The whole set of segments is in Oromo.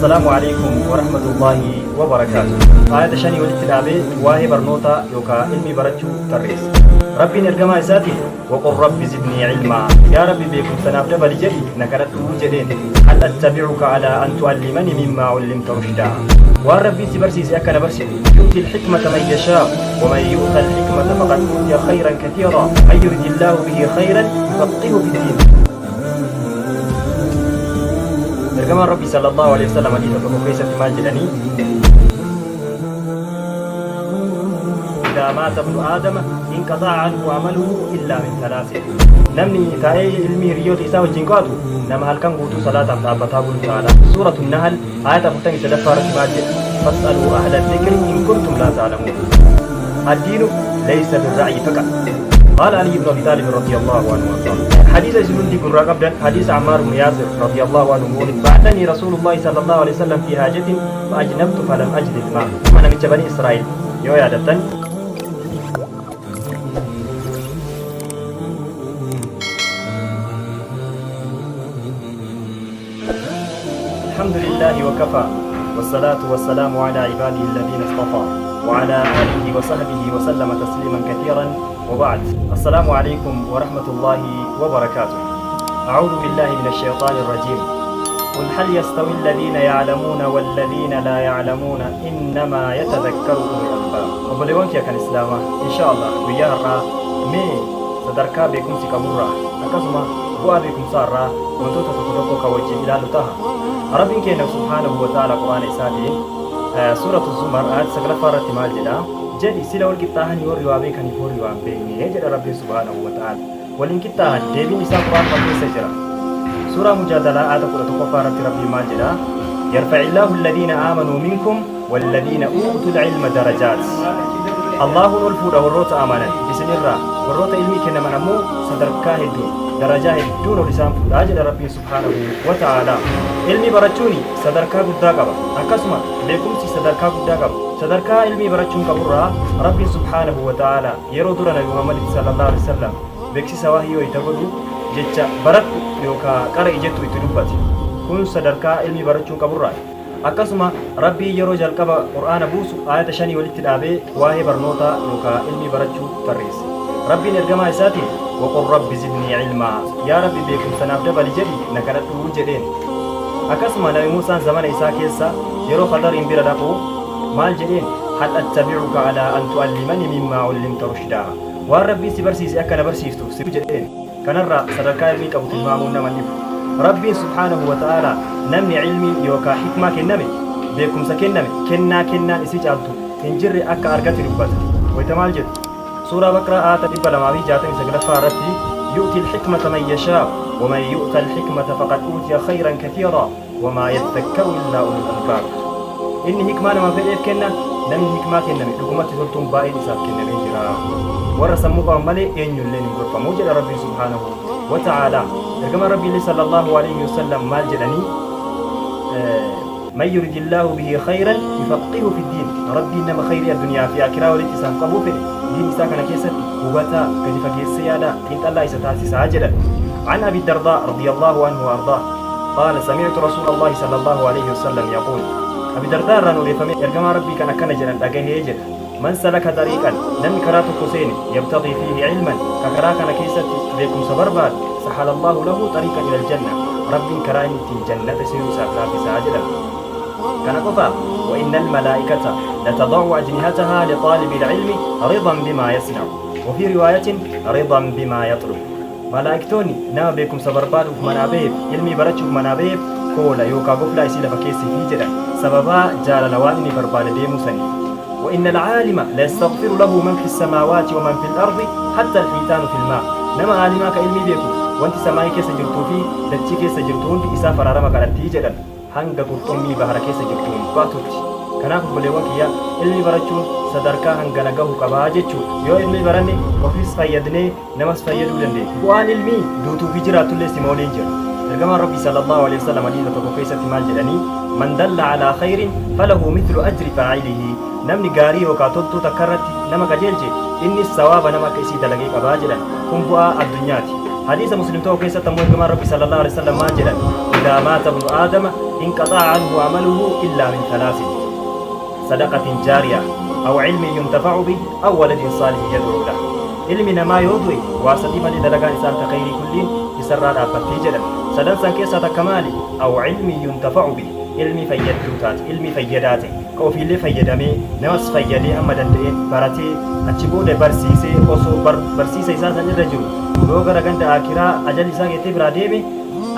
Assalaamu alaikum warahmatullaahi wabarakaatu. Aayata shanii walitti dhaabee waa'ee barnootaa yookaan ilmii barachuu tarreessa. Rabbiin ergamaa isaatiin waqul rabbi zidnii ilmaa, yaa Rabbi beekumsa naaf dabali jedhi na kadhadhu jedheen. Hal attabi'uka alaa an tu'allimani mimmaa ullimta rushdaa. Waan Rabbiin si barsiise akka na barsiiftu. Yu'ti al-hikmata man yashaa wa man yu'ta al-hikmata faqad utiya khayran kathiira man yuridillaahu bihi khayran yufaqqihhu fid-diin. Ergamaan Rabbii sallallahu alaihi wasallam hadiisa tokko keessatti maal jedhanii? Idaa maata ibnu aadama inqaxa'a anhu amaluhu illaa min thalaasin. Namni taa'ee ilmii hiriyoota isaa wajjin qo'atu nama halkan guutuu salaataaf dhaabbataa bulu caala. Suuratu Nahal aayata 43ffaa irratti maal jedha? Fas'aluu ahla dhikri in kuntum laa ta'lamuun. Addiinu laysa birra'yi faqat. قال علي بن ابي طالب رضي الله عنه وارضاه، حديث اسم دي قرا قبل حديث عمار بن ياسر رضي الله عنه بعثني رسول الله صلى الله عليه وسلم في حاجة فأجنبت فلم أجد الماء. أنا من بني إسرائيل يو يا دتن. الحمد لله وكفى والصلاة والسلام على عباده الذين اصطفى وعلى آله وصحبه وسلم تسليما كثيرا وبعد. السلام عليكم ورحمة الله وبركاته. أعوذ بالله من الشيطان الرجيم. قل هل يستوي الذين يعلمون والذين لا يعلمون إنما يتذكر أولو الألباب. Obboleewwan kiyya kan Islaamaa, insha Allah guyyaa har'aa mee sadarkaa beekumsi qaburraa akkasuma bu'aa beekumsaa irraa wantoota tokko tokko kan wajjin ilaallu taha. Rabbiin keenya subhaanahu wa ta'ala Qur'aana isaatiin suuratu Zumar ayat 9ffaa irratti maal jedha? Jedhi, sila wal qixxaahanii warri waa beekaniif warri waa hin beekne? Jedha Rabbiin subhaanahu wa ta'ala. Waliin qixxaahan. Deebiin isaa Qur'aanuma keessa jira. Suuraa Mujaadalaa ayata 11ffaa irratti Rabbiin maal jedha? Yarfa'illaahu alladhiina aamanuu minkum walladhiina uutul ilma darajaat. Allaahuun ol fuudha warroota amanan isinirraa, warroota ilmii kennaman ammoo sadarkaa hedduun, darajaa hedduun ol isaan fuudhaa jedha Rabbiin subhaanahu wa ta'aalaa. Ilmii barachuun sadarkaa guddaa qaba. Akkasuma beekumsi sadarkaa guddaa qaba. Sadarkaa ilmii barachuun qaburraa Rabbiin subhaanahu wa ta'aalaa yeroo dura Nabi Muhammaditti sallallahu alaihi wasallam beeksisa wahyii wayita godhu jecha baradhu yookaa qara'i jettu itti dubbate. Kun sadarkaa ilmii barachuun qaburraa. Akkasuma Rabbiin yeroo jalqaba Qur'aana buusu aayata shanii walitti dhaabee waa'ee barnootaa yookaa ilmii barachuu tarreesse. Rabbiin ergamaa isaatiin waqul rabbi zidnii ilmaa, yaa Rabbi beekumsa naaf dabali jedhi na kadhadhu jedheen. Akkasuma Nabi Muusaan zamana isaa keessa yeroo Khadariin bira dhaqu maal jedheen? Hal attabi'uka alaa an tu'allimani mimmaa ullimta rushdaa. Waan Rabbiin si barsiise akka na barsiiftuuf si jedheen. Kanarraa sadarkaa ilmii qabu tilmaamuun nama hin dhibu. Rabbiin subhaanahu wa ta'aalaa namni ilmii yookaa hikmaa kenname, beekumsa kenname, kennaa kennaan isii caaltu hin jirre akka argate dubbata. Wayta maal jedhu? Suuraa Baqraa aayata 269ffaa irratti yu'ti al-hikmata man yashaa'u wa man yu'ta al-hikmata faqad uutiya khayran kathiiraa wa maa yadhakkaru illaa ulul albaab. Inni hikmaa nama fedheef kenna, namni hikmaa kenname dhugumatti toltuun baay'een isaaf kennamee jira. Warra sammuu qaban malee eenyulleen hin gorfamu jedha Rabbiin subhaanahu wa ta'aalaa. Ergamaan Rabbiillee sallallahu alayhi wasallam maal jedhanii? Man yuridillaahu bihi khayran yufaqihu fi diin. Rabbiin nama khayrii addunyaa fi akiraa walitti isaaf qabuu fedhe diin isaa kana keessatti hubataa, gadi fageessee yaadaa, xiinxallaa isa taasisaa jedhan. An Abi Dardaa radiyallahu anhu wa ardaa qaala sami'tu rasuulallahi sallallahu alayhi wasallam yaquul. Abi Dardaa irraan odeeffamee ergamaa Rabbii kan akkana jedhan dhagahee jedha. Man salaka xariiqan, namni karaa tokko seene, yabtagii fiihi ilman, ka karaa kana keessatti beekumsa barbaadu, sahalallaahu lahu xariiqan ilal janna, Rabbiin karaa inni ittiin jannata seenu isaaf laaffisaa jedhan. Kana qofaa, wa innal malaa'ikata latada'u ajnihatahaa lixaalibil ilmi ridan bimaa yasna'u, wa fii riwaayatin ridan bimaa yaxlub. Malaa'iktoonni nama beekumsa barbaaduuf manaa baheef, ilmii barachuuf manaa baheef koola yookaa goflaa isii lafa keessifii jedhan, sababaa jaalala waan inni barbaada deemuu saniif. Wa inna al-aalima layastaghfiru lahu man fi samaawaati wa man fil ardi hatta al-hiitaanu fil maa. Nama aalimaa ka ilmii beekuuf wanti samaayii keessa jirtuu fi dachii keessa jirtu hundi isaaf araarama kadhattii jedhan, hanga qurxummii bahara keessa jirtuun baatutti. Kanaaf obboleewwan kiyya, ilmii barachuun sadarkaa hangana gahu qabaa jechuudha. Yoo ilmii baranne ofis fayyadnee namas fayyaduu dandeenya. Bu'aan ilmii duutuu fi jiraattullee sima waliin jira. Ergamaan Rabbii sallallahu alaihi wasallam hadiisa tokko keessatti maal jedhanii? Man dalla alaa khayrin falahu mithlu ajri faa'ilihi. Namni gaarii yookaa toltuu takka irratti nama qajeelche, innis sawaaba nama akka isii dalagee qabaa jedhan. Kun bu'aa addunyaati. Hadiisa Muslim tokko keessatti ammoo ergamaan Rabbii sallallahu alaihi wasallam maal jedhan? Idaa maata ibnu aadama inqaxa'a anhu amaluhu illaa min thalaasin sadaqatin jaariya aw ilmin yuntafa'u bih aw waladin saalihin yad'uu lah. Ilmi namaa yoo du'e waa sadii malee dalagaan isaa ta khayrii kulliin isarraa dhaabbattii jedhan. Sadan san keessaa takka maali? Aw ilmin yuntafa'u bih, ilmii fayyadduu taate, ilmii fayyadaa ta'e, ka ofiillee fayyadamee, namas fayyadee hamma danda'een baratee, achi booda barsiisee osoo barsiisa isaa san irra jiru yoo gara ganda aakiraa ajalli isaa geettee biraa deeme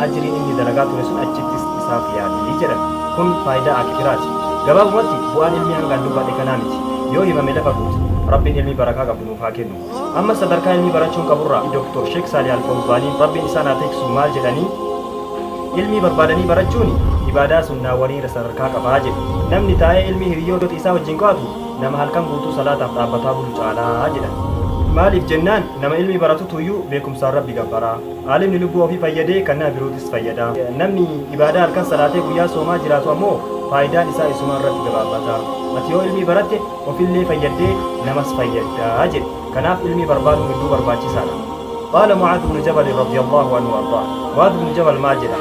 ajriin inni dalagaa ture sun achittis isaaf yaati jedhan. Kun faayidaa aakhiraati. Gabaabumatti bu'aan ilmii hanga an dubbadhe kanaa miti. Yoo himame lafa guuta. Rabbiin ilmii barakaa qabdu nuuf haa kennu. Ammas sadarkaa ilmii barachuun qaburraa Doktor Sheek Saalih Al-Fawzaaniin Rabbiin isaan haa tiksu maal jedhanii? Ilmii barbaadanii barachuuni ibaadaa sunnaawwaniirra sadarkaa qabaa jedhu. Namni taa'ee ilmii hiriyyoota isaa wajjin qo'atu nama halkan guutuu salaataaf dhaabbataa bulu caalaa jedhan. Maaliif jennaan nama ilmii baratutuyyuu beekumsaan Rabbi gabbara. Aalimni lubbuu ofii fayyadee kan nama birootis fayyada. Namni ibaadaa halkan salaatee guyyaa soomaa jiraatu ammoo faayidaan isaa isuma irratti gabaabbata. Ati yoo ilmii baratte ofillee fayyaddee namas fayyadda jedhe. Kanaaf ilmii barbaaduun hedduu barbaachisaadha. Qaala Mu'aadh ibnu Jabal radiyallahu anhu wa ardaah. Mu'aadh ibnu Jabal maal jedha?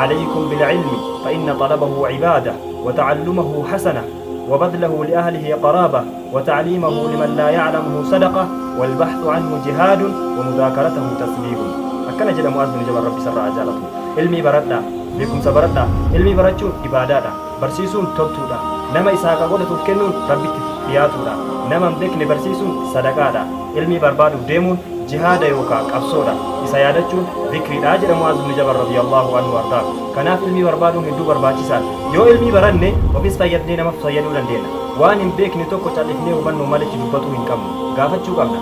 Alaykum bil'ilmi fa inna talabahu ibaadah wa ta'allumahu hasanah wa badlahu li ahlihi qaraabah wa ta'liimahu liman laa ya'lamuhu sadaqah wal bahthu anhu jihaadun wa mudaakaratahu tasbiihun. Akkana jedha Mu'aaz bin Jabal Rabbi isarraa haa jaalatu. Ilmii baradhaa, beekumsa baradhaa. Ilmii barachuun ibaadaadha. Barsiisuun toltuudha. Nama isa haqa godhatuuf kennuun Rabbitti dhiyaatuudha. Nama hin beekne barsiisuun sadaqaadha. Ilmii barbaaduuf deemuun jihaada yookaa qabsoodha. Isa yaadachuun zikriidha jedha Mu'aaz ibn Jabal radiyallahu anhu wa ardaah. Kanaaf ilmii barbaaduun hedduu barbaachisaadha. Yoo ilmii baranne ofis fayyadnee namaf fayyaduu dandeenna. Waan hin beekne tokko cal'ifnee hubannoo maletti dubbatuu hin qabnu. Gaafachuu qabna.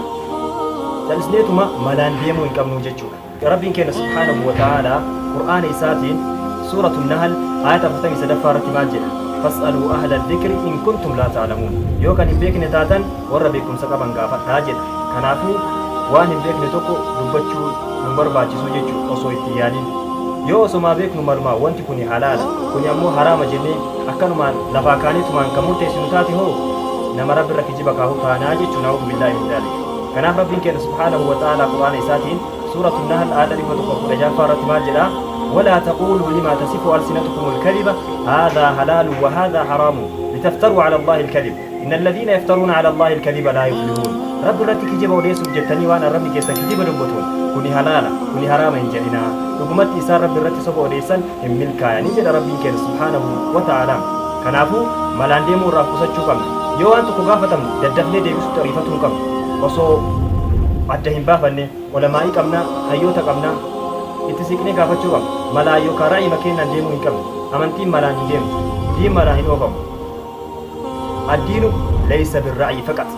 Cal'isneetuma malaan deemuu hin qabnuu jechuudha. Rabbiin keenna subhaanahu wa ta'aalaa Qur'aana isaatiin Suuratu Nahl aayata 43ffaa irratti maal jedha? Fas'aluu ahla dhikri in kuntum laa ta'lamuun. Yoo kan hin beekne taatan warra beekumsa qaban gaafadhaa jedha. Kanaafuu waan hin beekne tokko dubbachuu nun barbaachisuu jechuudha osoo itti hin yaadin. Yoo osomaa beeknu malumaa wanti kuni halaala, kuni ammoo haraama jennee akkanumaan lafaa kaaneetumaan kan murteessinu taate hoo nama Rabbirra kijiba kaahu taanaa jechuun a'uudhu billaahi min zaalik. Kanaaf Rabbiin keenya subhaanahu wa ta'aalaa Qur'aana isaatiin Suuratu Nahl aayata 116ffaa irratti maal jedha? Walaa taquuluu limaa tasifu alsinatukumul kadhiba haadhaa halaalun wa haadhaa haraamun litaftaruu ala Allaahi alkadhib inna alladhiina yaftaruuna ala Allaahi alkadhiba laa yuflihuun. Rabbi irratti kijiba odeessuuf jettanii waan arrabni keessan kijiba dubbatuun kuni halaala kuni haraama hin jedhinaa. Dhugumatti isaan Rabbi irratti soba odeessan hin milkaayani jedha Rabbiin keenya subhaanahu wa ta'aalaa. Kanaafuu malaan deemuu irraa of qusachuu qabna. Yoo waan tokko gaafatamnu daddafnee deebisutti ariifatuu hin qabnu. Osoo adda hin baafanne ulamaa'ii qabna, hayyoota qabna, itti siqnee gaafachuu qabna. Malaan yookaan ra'yima keennaan deemuu hin qabnu. Amantiin malaan hin deemtu. Diin malaan hin oofamu. Addiinu laysa birra'yi faqat.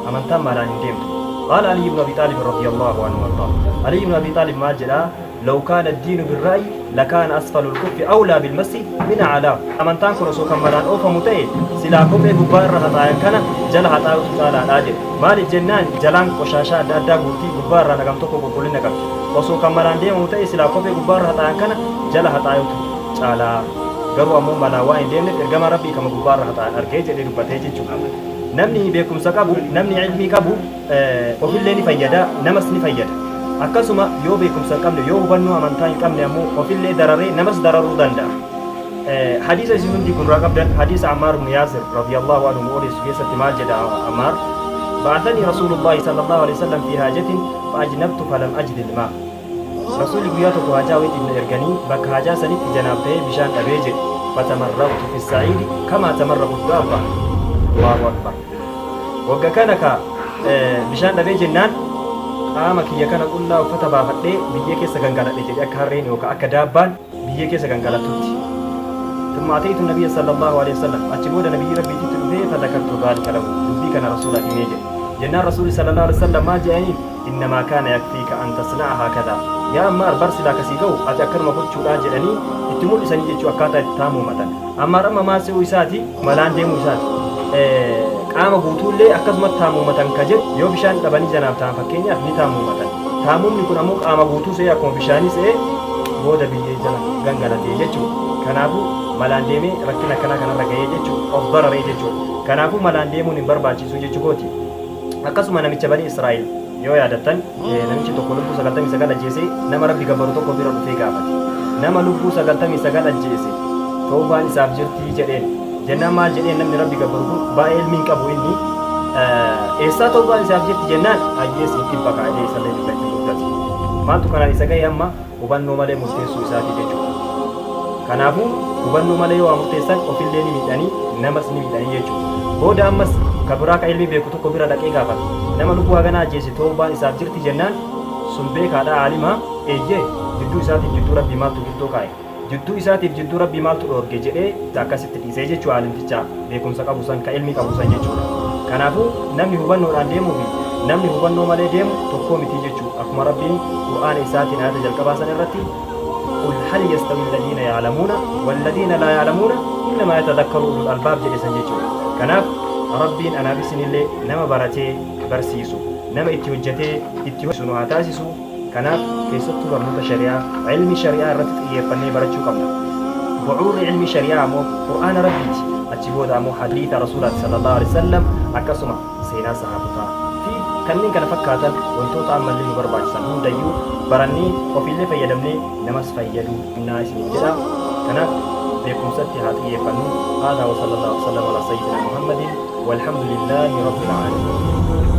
Amantaan malaan hin deemtu. Qaala Aliyyi ibnu Abi Xaalib radiyallahu anhu wardaa. Aliyyi ibnu Abi Xaalib maal jedha? Law kaana addiinu birra'yi lakaana asfalul kuffi awlaa bilmasi min a'laahu. Amantaan kun osoo kan malaan oofamu ta'e silaa kophee gubbaa irra haxaayan kana jala haxaayutu caalaadha jedhe. Maaliif jennaan jalaan qoshaashaa adda addaa guurti gubbaa irraan hagam tokko qulqullina qabdi. Osoo kan malaan deemamu ta'e silaa kophee gubbaa irra haxaayan kana jala haxaayutu caalaa. Garuu ammoo malaan waan hin deemneef ergamaan Rabbii kama gubbaa irra haxaayan argee jedhee dubbatee jechuudha. Namni beekumsa qabu, namni ilmii qabu ofillee ni fayyada, namas ni fayyada. Akkasuma yoo beekumsa hin qabne, yoo hubannoo amantaa hin qabne ammoo ofillee dararee namas dararuu danda'a. Hadiisa isin hundi gurraa qabdan hadiisa Ammaar ibn Yaasir radiyallahu anhu nu odeessu keessatti maal jedha Ammaar? Ba'athanii Rasuulullaahi sallallahu alaihi wasallam fi haajatin fa'ajnabtu falam ajid ilmaa. Rasuulli guyyaa tokko haajaa wayiitiif na erganii bakka haajaa sanitti janaab ta'ee bishaan dhabee jedhe. Fatamarragtu fi sa'iidi kamaa tamarragu daabba. Allahu akbar. Wagga kana ka bishaan dhabee jennaan qaama kiyya kana qullaa uffata baafadhee biyyee keessa gangaladhe jedhe akka harreen yookaan akka daabbaan biyyee keessa gangalattutti. Thumma ataytu nabiyya sallallahu alaihi wasallam achi booda nabiyyi rabbiititti dhufee fadhakartu dhaalika lahu dubbii kana rasuulaaf himee jedhe. Jennaan rasuulli sallallahu alaihi wasallam maal jedhaniin innamaa kaana yakfiika an tasna'a haakadhaa yaa Ammaar bar silaa ka sii gahu ati akkanuma gochuudhaa jedhanii itti mul'isanii jechuu akkaataa itti taamuumatan. Ammaar amma maal se'uu isaati malaan deemuu isaati. Qaama guutuullee akkasumatti taamuumatan ka jedhu yoo bishaan dhabanii janaaf ta'an fakkeenyaaf ni taamuumatan. Taamuumni kun ammoo qaama guutuu se'ee akkuma bishaanii se'ee booda biyyee jala gangalatee jechuudha. Kanaafuu malaan deemee rakkina akkanaa kanarra gahee jechuudha. Of bararee jechuudha. Kanaafuu malaan deemuun hin barbaachisu jechuu kooti. Akkasuma namicha Banii Israa'il yoo yaadattan namichi tokko lubbuu 99 ajjeesee nama Rabbi gabbaru tokko bira dhufee gaafate. Nama lubbuu 99 ajjeese tawbaan isaaf jirti jedheen. Jennaan maal jedheen namni Rabbi gabbaru kun baay'ee ilmi hin qabu inni eessaa tawbaan isaaf jirti jennaan ayyee siif dhibba kaa'ee isallee dhibba itti guuttati. Maaltu kanaan isa gahe amma hubannoo malee murteessuu isaati jechuudha. Kanaafuu hubannoo malee yoo waa murteessan ofillee ni miidhanii namas ni miidhanii jechuudha. Booda ammas ka biraa ka ilmi beeku tokko bira dhaqee gaafate. Nama lubbuu haganaa ajjeese tawbaan isaaf jirti jennaan sun beekaadha aalima eeyyee jidduu isaatiif jidduu Rabbii maaltu giddoo kaa'e jidduu isaatiif jidduu Rabbii maaltu dhoorge jedhee akkasitti dhiisee jechuu aalimticha beekumsa qabu san ka ilmi qabu san jechuudha. Kanaafuu namni hubannoodhaan deemuu fi namni hubannoo malee deemu tokkoo mitii jechuu akkuma Rabbiin Qur'aana isaatiin ayata jalqabaa san irratti qul hal yastawi alladhiina ya'lamuuna walladhiina laa ya'lamuuna innamaa yatadhakkaru ulul albaab jedhe san jechuudha. Kanaaf Rabbiin anaaf isinillee nama baratee barsiisu nama itti hojjetee itti hojjetu nu haa taasisu. Kanaaf keessattuu barnoota shari'aa, ilmi shari'aa irratti xiyyeeffannee barachuu qabna. Bu'uurri ilmi shari'aa ammoo Qur'aana Rabbiiti. Achi booda ammoo hadiisa Rasuulaati sallallahu alaihi wasallam akkasuma seenaa sahaabotaa fi kanneen kana fakkaatan wantoota ammallee nu barbaachisan hundayyuu barannee ofiillee fayyadamnee namas fayyaduu naa isiniin jedha. Kanaaf beekumsatti haa xiyyeeffannu. Haadha wa sallallahu wasallam ala sayyidina Muhammadin walhamdulillahi rabbil aalamiin.